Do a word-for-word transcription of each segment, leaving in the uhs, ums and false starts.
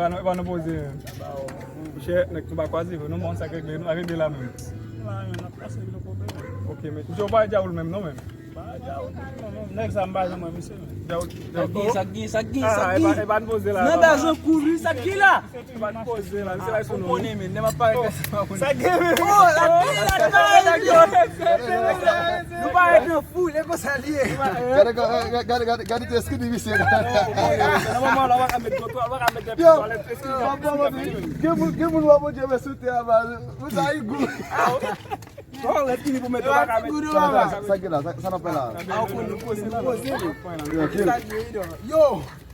Non, e pa nou poze. Monchè, nèg nou pa kwaze vre, nou bon sa k regle, nou pa regle la menm. Ok, men, misye ou pa dyawoul menm non, menm. Nèg sa m pa janm wè misye, men. Dyawoul, sa gen, sa gen, sa gen, sa gen. E pa, e pa n poze la. Nan baz an kou, wi, sa gen la. E pa n poze la, se la sou nou. Ou konnen, men, nèg ap parèt sa pa konnen. Sa gen, men. Oh, la gen, la gen. Nou pa ret nan foul, e konsa li ye. Gade, gade, gade, gade, gade teskini misye. Nan moman la, w pa ka met dwòt, w pa ka met dwòt, teskini. Gen moun, gen moun w ap montre men sou tè a, ba, ou sa yi gou. Bon, lè fini pou met w pa ka met. Sa, sa gen la, sa, sa n ap fè la. A, ou konn nou poze, nou poze. Yo, ok. Sa gen, yo.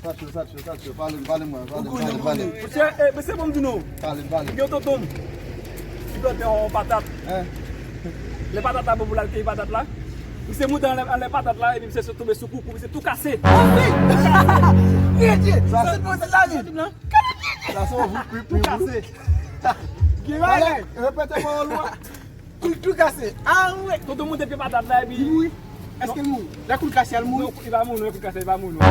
Satcho, Satcho, Satcho, pale m, pale m, pale m, pale m, pale m. Mesye, eh, mesye, bon m di nou. Pale m, pale m. Gen yon tonton m ki plante yon patat. Hein? Lè patat la bon pou l al keyi patat la. Misye moute anlè, anlè patat la, epi misye sot tonbe sou koukou, misye tou kase. Wi, Dye, sa se bon, se la vi. Sa se yon vou, pi, pi, tou kase. Gen bagay. Repete pawòl ou a. Kou l tou kase. Ah, wi. Tonton moute pye patat la, epi li mouri. Èske l mouri? Lè kou l kase a, l mouri? Non, li pa mouri, non, kou l kase, li pa mouri, non.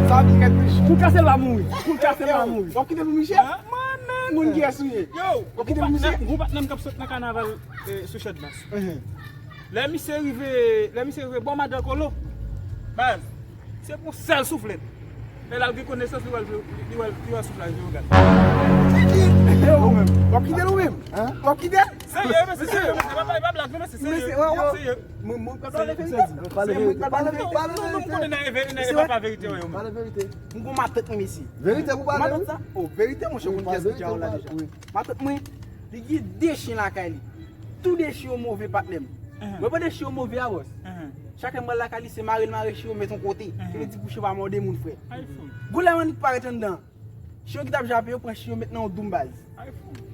Sa vin kèk plis. Kou l kase, l pa mouri. Kou l kase, l pa mouri. W ap kite pou Michel? Hein? Mwen menm. Moun kiyès ou ye? Yo, w ap kite pou Michel? Yon patnè m k ap sot nan kanaval, eh, sou Chèdmas. Lè misye rive, lè misye rive bò Madan Kolo, baz, se pou sèl souflèt. Lè l al gen konesans, li wè, li wè, li wè souflaj li, regarde. Yo, ou menm. W ap kite l ou menm? Hein? W ap kite l? Serye, men se serye, men se pa, pa, pa blag, non, men se serye. Serye. Mwen, mwen, pale verite. Pale verite, pale verite. Non, non, m konnen nan, nan, nan, pa verite, yo, men. Pale verite. Mwen gon matant mwen, mesye. Verite pou pale, wi. Matant sa? Oh, verite, monchè, ou konn kiyès ki djawòl la deja. Matant mwen, li gen de chen lakay li. Tou de chen yo move, patnè m. Mwen, pandan chen yo move a, bòs. Chak lè m pral lakay li, se mare l mare chen yo, met yon kote. Ki vle di pou chen pa mòde moun, frè. Gon lè m annik parèt anndan. Chen yo ki t ap jape yo, pran chen yo, met nan yon doum, baz.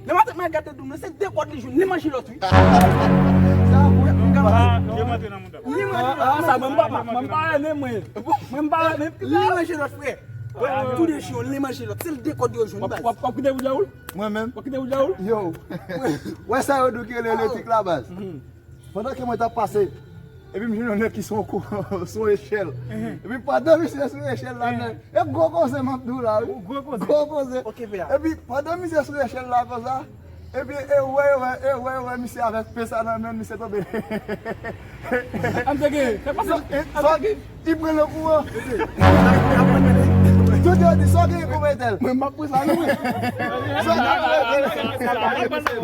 Lè matant mwen al gade doum nan, se de kòd li jwenn, li manje lòt, wi. Sa vre, m ka pase. Li manje lòt. Ah, sa, mwen, m pa, mwen, m pa renmen, mwen. Mwen, m pa renmen. Li manje lòt, frè. Tou de chen yo, li manje lòt. Se de kòd yo jwenn, baz. W ap, w ap kite pou djawòl? Mwen menm. W ap kite pou djawòl? Yo. Wè sa yo di w ki rele elektrik la, baz. Pandan ke mwen t ap pase, epi m jwenn yon nèg ki sou yon kou, sou yon echèl. Epi pandan misye sou echèl la, men, e gwo koze m ap di w la, wi. Gwo koze. Gwo koze. Ok, pè a. Epi pandan misye sou echèl la konsa, epi e wè, e wè, e wè, e wè misye avèk pye sa nan men l, misye tonbe. An te gen, se pa sa. Li pran nan kouran. Tout yo di, sa w genyen kòm etèl? Mwen, m ap pran sa, non, mwen. Sa w genyen kòm etèl?